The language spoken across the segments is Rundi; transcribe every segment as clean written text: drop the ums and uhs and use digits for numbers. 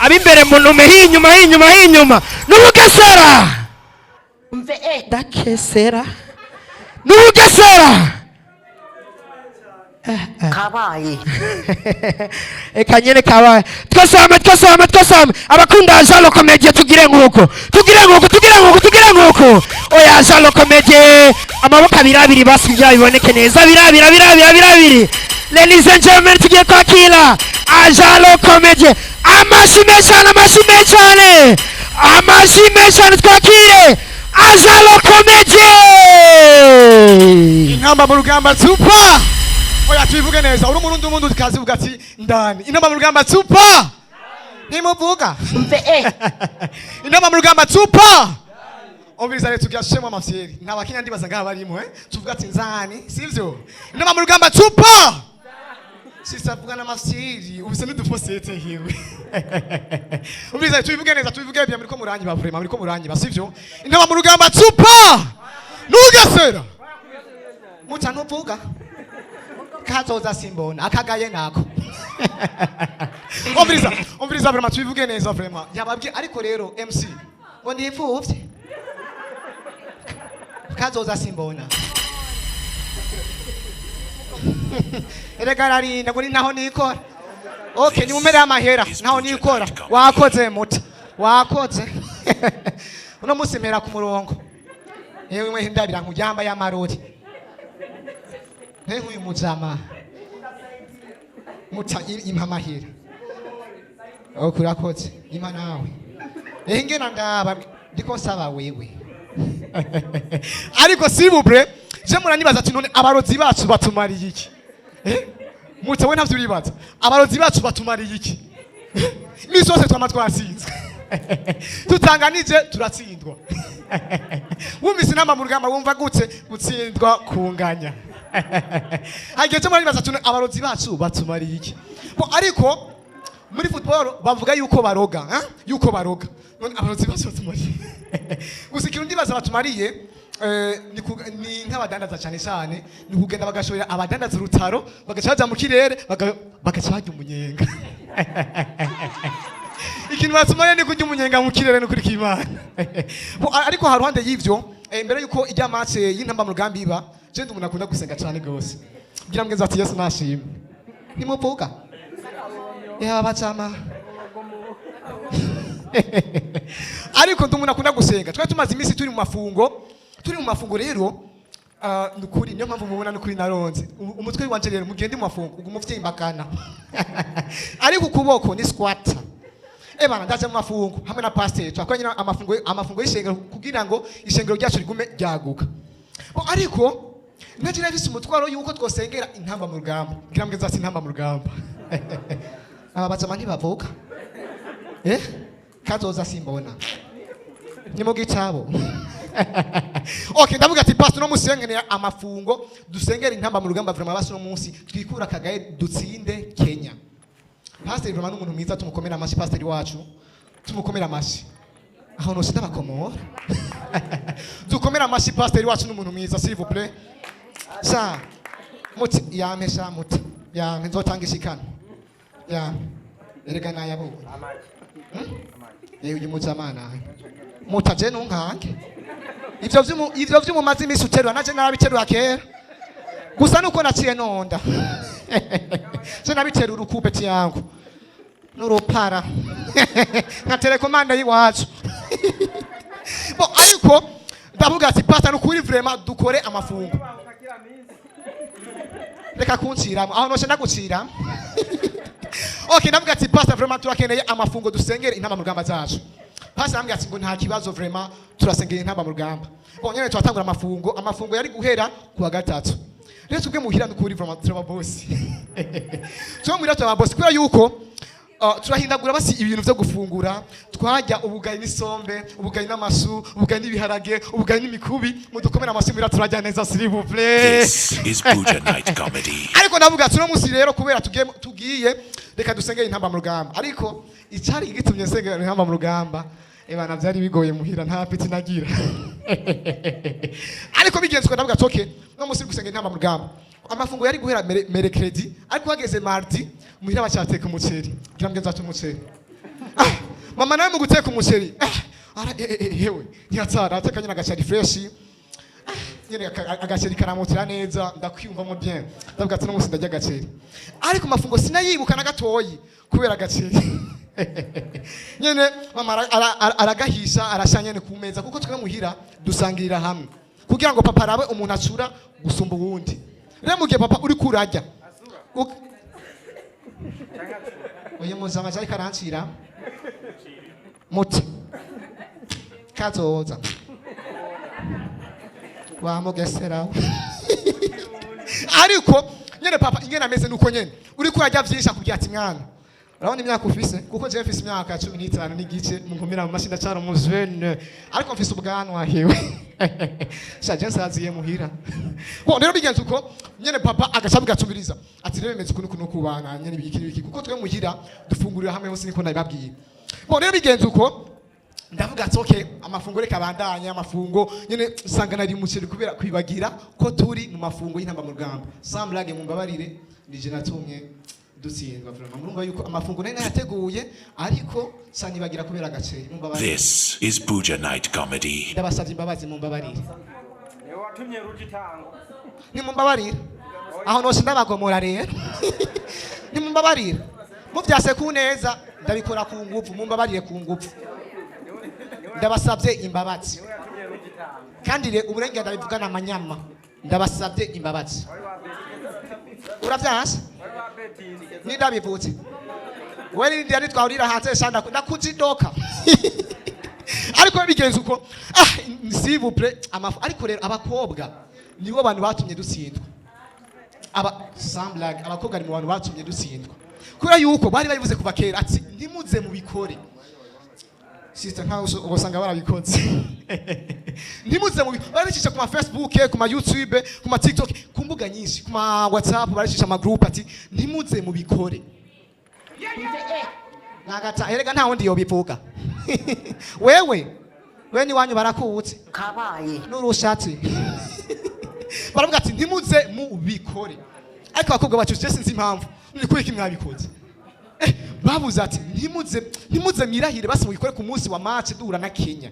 Ab'imbere muntume hinyuma, hinyuma, hinyuma. N'ubugesera. Mve eh. Ndakesera n'ubugesera. Kabaye. Eka nyene kabaye. Twese hamwe, twese hamwe, twese hamwe. Abakunda Jalo Comedy, tugire nkuko, tugire nkuko, tugire nkuko, tugire nkuko. Oya, Jalo Comedy, amaboko abiri abiri basi kugira biboneke neza. Abiri abiri, abiri abiri, abiri abiri. Ladies and gentlemen, tugiye kwakira Jalo Comedy. Amashi menshi cyane, amashi menshi cyane, amashi menshi cyane. Twakire Jalo Comedy. Intamba mu rugamba, super! Oya, tubivuge neza. Uri umurundi, umundi ukazivuga ati ndani. Intamba mu rugamba, super! Ntimuvuga. Mve eh. Intamba mu rugamba, super! Umviriza rero, tugira shemwa amafyeri. Nta bakenya ndibaza ngaha barimo, eh, tuvuga ati nzani, sivyo? Intamba mu rugamba, super! Sisa, vuga n'amafyeri ubise n'udufosete hiwe. Umviriza, tubivuge neza, tubivuge bya muriko muranyiba. Vraiment, muriko muranyiba, sivyo? Intamba mu rugamba, super! Nugesera muca ntuvuga. Kazoza simbona akagaye nako. Umviriza, umviriza, vraiment tubivuge neza. Vraiment yababwiye, ariko rero MC ngo ndipfuvye. Kazoza simbona. Erega ararinda ngo ni naho nikora. Okay, nimumere amahera naho nikora. Wakoze muta, wakoze. Uno munsi mpera ku murongo. Yewe mwe, ndabira nkujyamba y'amarori. Nk'uyu mujama muta, impa amahera. Ok, urakoze. Impa nawe. Ehe, ngena ndaba ndiko nsaba wewe. Ariko sibubre je muranibaza ati none abarozi bacu batumariye iki? Eh? Muta, we ntavyo uribaza? Abarozi bacu batumariye iki? Imisi yose twama twatsinzwe, tutanganije turatsindwa. Wumvise inama mu rugamba, wumva gute gutsindwa kunganya? Hageze muranibaza ati none abarozi bacu batumariye iki? Bo, ariko muri football bavuga yuko baroga, eh? Yuko baroga. None abarozi bacu batumariye? Gusa ikintu ndibaza batumariye, ni nk'abadandaza cyane cyane, ni kugenda bagashorera abadandaza urutaro, bagaca baja mu kirere, bagaca barya umunyenga. Ikintu batumariye ni kurya umunyenga mu kirere, no kuri kimana. Bo, ariko haruhande y'ivyo, mbere yuko ijya match y'intamba mu rugamba iba, je ndi umuntu akunda gusenga cyane gose. Kugira mugenzi ati Yesu nashimwe. Ntimuvuga yaba bacama. Ariko ndi umuntu akunda gusenga. Twari tumaze iminsi turi mu mafungo, turi mu mafungo rero. Nukuri niyo mpamvu mubona nukuri naronze umutwe wanje rero. Mugende mu mafungo uguma uvyimbagana, ariko ukuboko ni squat. Ebana, ndaje mu mafungo hamwe na pasteur, twakora nyine amafungo, amafungo y'ishengero, kugira ngo ishengero ryacu rigume ryaguka. Bo, ariko naje nafise umutwaro yuko twosengera intamba mu rugamba. Kugira ngo ati intamba mu rugamba, aba bajama ntibavuka. Eh, kazoza simbona ni mu gitabo. Okay, ndavuga ati pastor, no munsi nkeneye amafungo dusengera intamba mu rugamba. Vraiment basi no munsi twikura akagaye, dutsinde Kenya. Pastor vraiment ni umuntu mwiza, tumukomera amashyi. Pastor wacu, tumukomera amashyi. Aho nose ndabakomora. Dukomera amashyi pastor wacu, ni umuntu mwiza, s'il vous plaît. Sa muti yampe, sha muti yampe, nzotanga ishikano yampe. Erega nayabonye. Yewe, uyu muzamana mutaje ntunkange. Ivyo vy'umumaze iminsi uterura, naje narabiterura kera. Gusa nuko naciye nonda, je nabiterura ukupeti yangu n'urupara nka telekomande y'iwacu. Bo, ariko ndavuga ati pastor, nukuri vraiment dukore amafungo. Reka kunciramo aho noshe ndaguciramo. Okay, ndavuga ati pastor, vraiment turakeneye amafungo dusengere intamba mu rugamba zacu. Pastor arambwira ati ngo nta kibazo, vraiment turasengera intamba mu rugamba. Bon, nyene turatangura amafungo. Amafungo yari guhera kuwa gatatu. Rero twebwe muhira, nukuri vraiment turaba boss. Twebwe muhira turaba boss kubera yuko turahindagura basi ibintu vyo gufungura. Twarya ubugari n'isombe, ubugari n'amashu, ubugari n'ibiharage, ubugari n'imikubi. Mudukomere amashyi, muhira turarya neza, s'il vous plaît. This is Buja Night Comedy. Ariko ndavuga ati uno munsi rero kubera tugiye, reka dusengere intamba mu rugamba. Ariko icyari gitumye nsengera intamba mu rugamba, ebana, byari bigoye muhira, nta peti nagira. Ariko bigenze uko, ndavuga ati okay, uno munsi gusengera intamba mu rugamba. Amafungo yari guhera mercredi, ariko hageze mardi muhira bacyateka umuceri. Kugira ngo nzace umuceri. Ah, Mama nawe mu guteka umuceri, ara hewe ntiyatsara, ateka nyine agaceri fresh nyine, agaceri karamutira neza, ndakwiyumvamo bien. Ndavuga ati: "N'umunsi ndarya agaceri." Ariko mafungo sinayibuka na gatoyi kubera agaceri nyene. Mama aragahisha, arasha nyene ku meza, kuko twe muhira dusangirira hamwe kugira ngo papa arabe umuntu acura gusumba uwundi. Rero mu gihe papa uri kurarya, uyu muzama ariko arancira muti kazoza wamugeseraho. Ariko nyene papa ingene ameze nuko nyene uri kurarya vyinshi akubwira ati: "Mwana, urabona imyaka ufise?" Kuko jewe mfise imyaka 15 n'igice, munkomera mu mashyi, ndacara umujene, ariko mfise ubwanwa. Hewe sha, je nsaziye muhira. Bon, rero bigenze uko nyene, papa agaca avuga ati: "Rero bimeze uku nuku kubana nyene ibiki n'ibiki," kuko twe muhira dufungurira hamwe hose, niko nabibabwiye. Bon, rero bigenze uko, ndavuga ati: "Okay, amafungo reka bandanye." Amafungo nyene usanga nari umuceri kubera kwibagira ko turi mu mafungo y'intamba mu rugamba. Sans blague, mumbabarire, nije natumye dutsindwa vraiment. Murumva yuko amafungo nari nayateguye, ariko sanibagira kubera agaceri. Mumbabarire. This is Buja Night Comedy. Ndabasavye imbabazi, mumbabarire. Niwe watumye rujitango. Nimumbabarire, aho nose ndabagomora. Rero nimumbabarire, muvyase ku neza ndabikora ku nguvu. Mumbabarire ku nguvu, ndabasabye imbabazi. Kandi uburengera ndabivugana amanyama, ndabasabye imbabazi. Uravyanse nindabivutse we rindiya nitwahurira hanze sha ndakuzidoka. Ariko bigenze uko, s'il vous plaît, amafu. Ariko rero abakobwa nibo bantu batumye dutsindwa. Aba, sans blague, abakobwa ni mu bantu batumye dutsindwa, kubera yuko bari babivuze kuva kera ati: "Ntimuze mubikore." Sister, nkaho usanga barabikoze, ntimuze mu barabicisha ku ma Facebook, ku ma YouTube, ku ma TikTok, ku mbuga nyinshi, ku ma WhatsApp, baracisha ama group ati: "Ntimuze mubikore." Nagata erega nta wundi yobivuga. Wewe we ni wanyu barakutse. Kabaye. N'urushatsi baravuga ati: "Ntimuze mubikore." Ariko abakobwa bacu, je sinzi impamvu, ni kubera iki mwabikoze? Babuze ati: "Ntimuze, ntimuze mwirahire, basi mubikore ku munsi wa match duhura na Kenya,"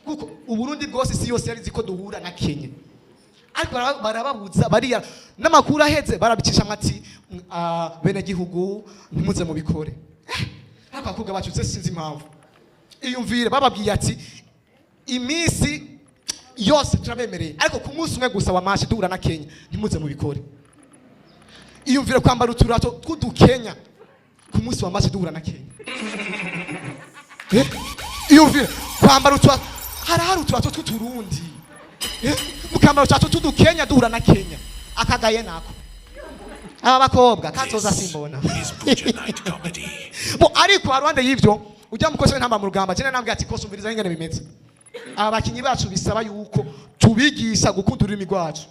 kuko Uburundi bwose, isi yose yari izi ko duhura na Kenya. Ariko barababuza bariya n'amakuru aheze barabicisha ati: "Bene gihugu, ntimuze mubikore." Ariko abakobwa bacu, je sinzi impamvu. Iyumvire, bababwiye ati: "Iminsi yose turabemereye, ariko ku munsi umwe gusa wa match duhura na Kenya ntimuze mubikore." Iyumvire kwambara uturato tw'udukenya ku munsi wa match duhura na Kenya. Iyumvire kwambara uturato, hari uturato tw'uturundi, mukambara uturato tw'udukenya duhura na Kenya. Akagaye nako aba bakobwa kazoza This simbona. is Buja Night Comedy. Bo, ariko haruhande y'ivyo, ujya mukozi w'intamba mu rugamba, jene nambwiye ati: "Kose umviriza ingene bimeze. Aba bakinyi bacu bisaba yuko tubigisha gukunda ururimi rwacu."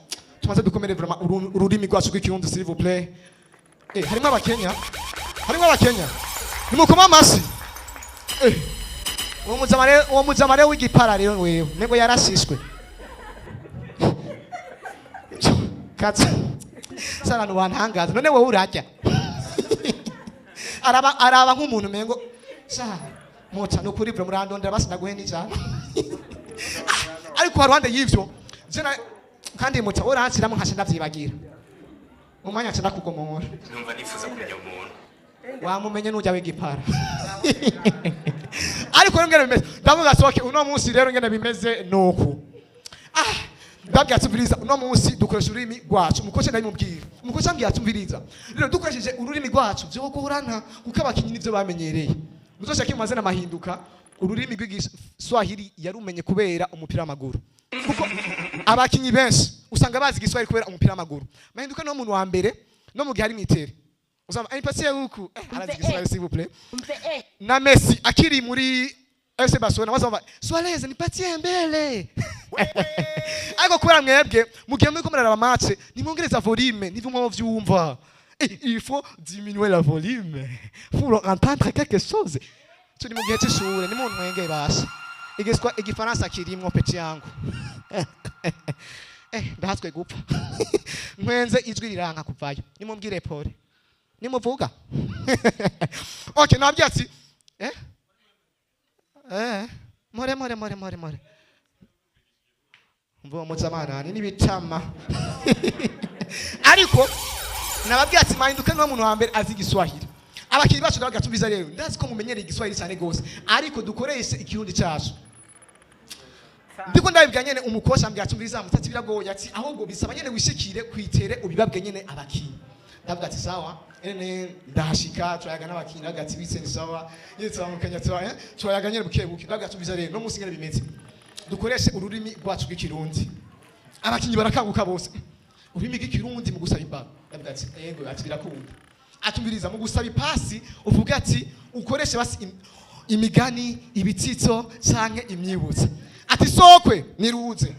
Tumaze dukomere vraiment ururimi rwacu rw'Ikirundi, s'il vous plaît. Harimo abakenya, harimo abakenya, nimukoma amasi. Uwo muzama rero w'igipara rero, wewe nego yarashishwe katsa sana, wantangaza. None wowe urarya, araba nk'umuntu mengo sha muca nukuri bro, murandondera basi ndaguhe n'ijana. Ariko haruhande y'ivyo, je kandi muca uransiramo nkasha ndavyibagira umwanya nca ndakugomora. Numva nifuza kumenya umuntu. Wamumenye nujya w'igipara. Ariko rero ngene bimeze, ndavuga ati: "Okay, uno munsi rero ngene bimeze nuku." Ndabwira ati: "Umviriza, uno munsi dukoresha ururimi rwacu." Umukoci ndabimubwira, umukoci ambwira ati: "Umviriza rero, dukoresheje ururimi rwacu vyogorana, kuko abakinyi nivyo bamenyereye." Muzoshaka amazina amahinduka. Ururimi rw'Igiswahili yarumenye kubera umupira w'amaguru, kuko abakinyi benshi usanga bazi Igiswahili kubera umupira w'amaguru. Mahinduka no muntu wa mbere no mu gihe ari mw'itere usanga anipatie huku, arazi Igiswahili, s'il vous plaît. Na Messi akiri muri FC Barcelona baza: "Suarez, nipatie mbele." Ariko kubera mwebwe mugihe muriko muraraba match nimwongereza volume, ntivyo vyumva. Il faut diminuer la volume pour entendre quelque chose. Turi mu gihe c'ishure, nimuntwenge basha. Igiswa Igifaransa kirimwo, petit yangu. Ndahatswe gupfa ntwenze, ijwi riranka kuvayo. Nimumbwire pole nimuvuga. Okay, nabwiye ati More more more more more. Mvuga muzamanani n'ibitama, ariko nababwiye ati mahinduka niwe muntu wa mbere azi Igiswahili. Abakinyi bacu ndabaga tubiza rero, ndazi ko mumenyereye Igiswahili cyane gose, ariko dukoreshe Ikirundi cyacu. Ndiko ndabibwa nyene, umukocha ambwira ati: "Umviriza mutatsi, biragoye." Ati: "Ahubwo bisaba nyene wishikire kwitere, ubibabwe nyene abakinyi." Ndavuga ati: "Sawa." Ene ndahashika, turayaga n'abakinyi, ndavuga ati: "Bise ni sawa nyene, turamukanya, turayaga nyene buke buke." Ndavuga ati: "Umviriza rero, no munsi ngene bimeze, dukoreshe ururimi rwacu rw'Ikirundi." Abakinyi barakanguka bose: "Ururimi rw'Ikirundi mu gusaba ibaro?" Ndavuga ati: "Yego." Ati: "Birakunda." Atumviriza, mu gusaba ipasi uvuga ati ukoreshe basi imigani, ibitsitso canke imyibutso. Ati: "Sokwe niruze."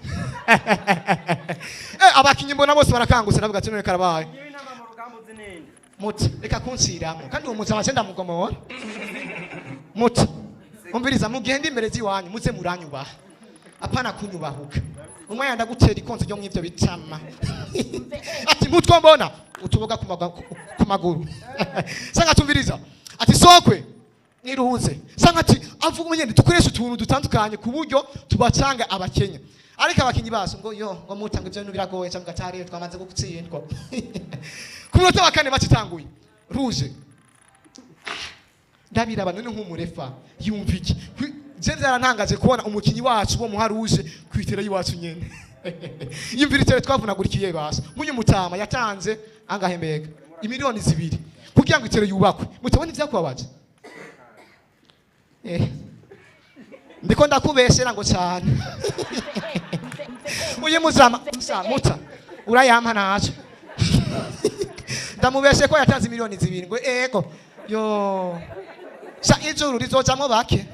Abakinyi mbona bose barakangutse. Ndavuga ati: "None karabaye." Ngiwe intama mu rugamba uzi ninde? Muti reka kunsiramo, kandi uwo muzaba nce ndamugomora. Muti umviriza, mugende imbere z'iwanyu muze muranyubaha, apana kunyubahuka. Umwanya ndagutera ikonzo ryo mw'ivyo bitama. Ati mutwo mbona utuboga ku maguru. Sanga tumviriza, ati: "Sokwe niruhuze." Sanga ati avuga nyene dukoresha utuntu dutandukanye ku buryo tubacanga abakenya. Ariko abakinyi baso ngo yo ngo mutanga ivyo bintu biragoye, cyangwa gatari twamaze gutsindwa. Ku munota wa kane bacitanguye rouge. Ndabiraba, none nk'umurefa yumva iki? Je byarantangaje kubona umukinyi wacu wo muha rouge kwitera y'iwacu nyene. Yumvira itere twavunagurikiye basa nk'uyu mutama yatanze angahe mbega, imiliyoni 2 kugira ngo itere yubakwe. Mutabona ivyakubabaje? Ndiko ndakubeshera ngo cyane uyu muzama musa muta urayampa naco. Ndamubeshe ko yatanze miliyoni 2 ngo ego yo sa ijuru rizojamwo bake.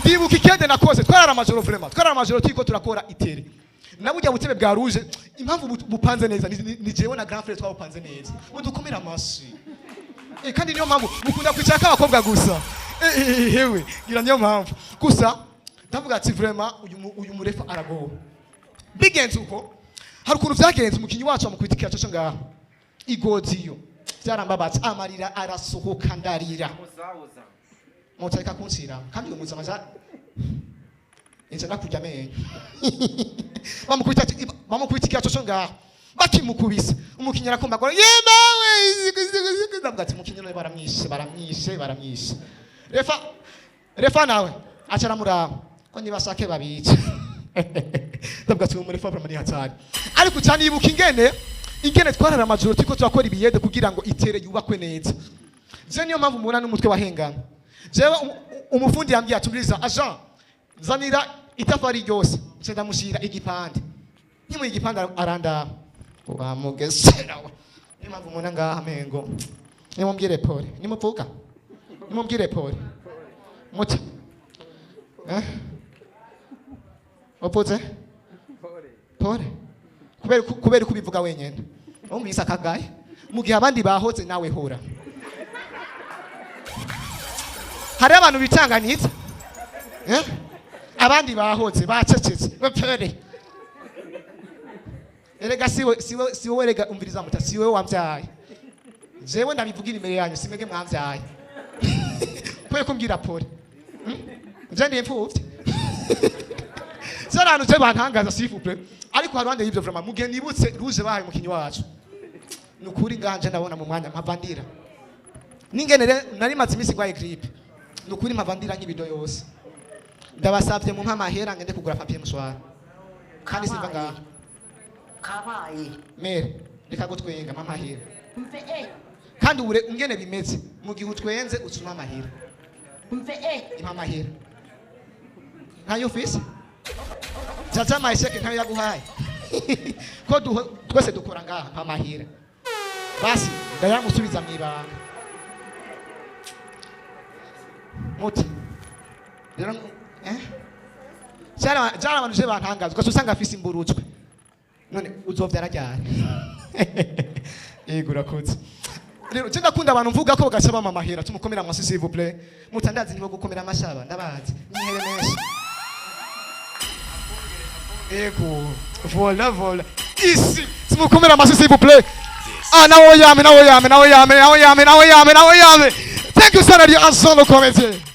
Ndibuka ikende nakoze, twarara amajoro, vraiment twarara amajoro turiko turakora itere. Na burya butebe bwa rouge, impamvu bupanze neza ni jewe na grand frère twabupanze neza. Mudukomera amasi. Kandi niyo mpamvu mukunda kwicarako abakobwa gusa. Hewe ngira niyo mpamvu gusa. Ndavuga ati: "Vraiment uyu murefa aragowe." Bigenze uko, hari ukuntu vyagenze, umukinyi wacu amukubita ikiraco ngaho igoziyo. Vyarambabaza, amarira arasohoka, ndarira. Muzawuza. Mutareka kunsira, kandi uyu muzama za inza ndakurya amenyo. Bamukubita bamukubita ikiraco cyo ngaho, bakimukubise umukinyi arakumbagura yemawe. Ndavuga ati: "Umukinyi none baramwishe, baramwishe, baramwishe." Refa, refa nawe aca aramuraba ko nibashake babice. Ndavuga ati: "Umurefa vraiment ni hatari." Ariko cyane yibuka ingene twarara amajoro turiko turakora ibiyede kugira ngo itere yubakwe neza. Je niyo mpamvu mubona n'umutwe wahengana. Jewe umufundi yambwiye ati: "Umviriza agent, nzanira itafari ryose." Nce ndamushyira igipande, nkimuha igipande arandaba wamugesera we. Niyo mpamvu mubona ngaha mengo nimubwire pole, nimuvuga nimubwire pole. Muta uvuze pole kubera uko ubivuga wenyene wumvise akagaye, mu gihe abandi bahoze nawe hora. Hari abantu bitanganyiza, eh? Abandi bahoze bacecetse bapere. Erega siwe, siwe, siwe. Erega umviriza muta, siwe wambyaye. Jewe ndabivugira imbere yanyu, simwege mwambyaye. Kubera kumbwira pole. Je ndi imfuvyi zarahantu je bantangaza, s'il vous plaît. Ariko haruhande y'ivyo, vraiment mugihe nibutse rouge bahaye umukinyi wacu, nukuri nganje ndabona mu mwanya mpava ndira. Ningene rero nari maze iminsi ngwaye grippe, nukuri mpava ndira nk'ibido yose. Ndabasavye mumpe amahera ngende kugura papier mouchoir, kandi siva ngaha. Kabaye. Mere reka gutwenga, mpa amahera. Mve e. Kandi ubure ungene bimeze, mu gihe utwenze ucuma amahera. Mve e. Impa amahera. Ntayo ufise? Jaja mayisheke ntayo yaguhaye ko twese dukora ngaha. Mpa amahera basi, ndayamusubiza mw'ibanga. Muti rero byari abantu je bantangaza, ugaca usanga afise imburutswe. None uzovyara ryari? Yego, urakoze. Rero je ndakunda abantu mvuga ko bagaca bampa amahera. Tumukomera amashyi, s'il vous plaît. Mutandazi nibo gukomera amashaba, ndabazi nihere menshi. Yego, voilà, voilà, ici tumukomera amashyi, s'il vous plaît. Ah, nawe yame, nawe yame, nawe yame, nawe yame, nawe yame, nawe yame. Thank you sana, Agent le comédien.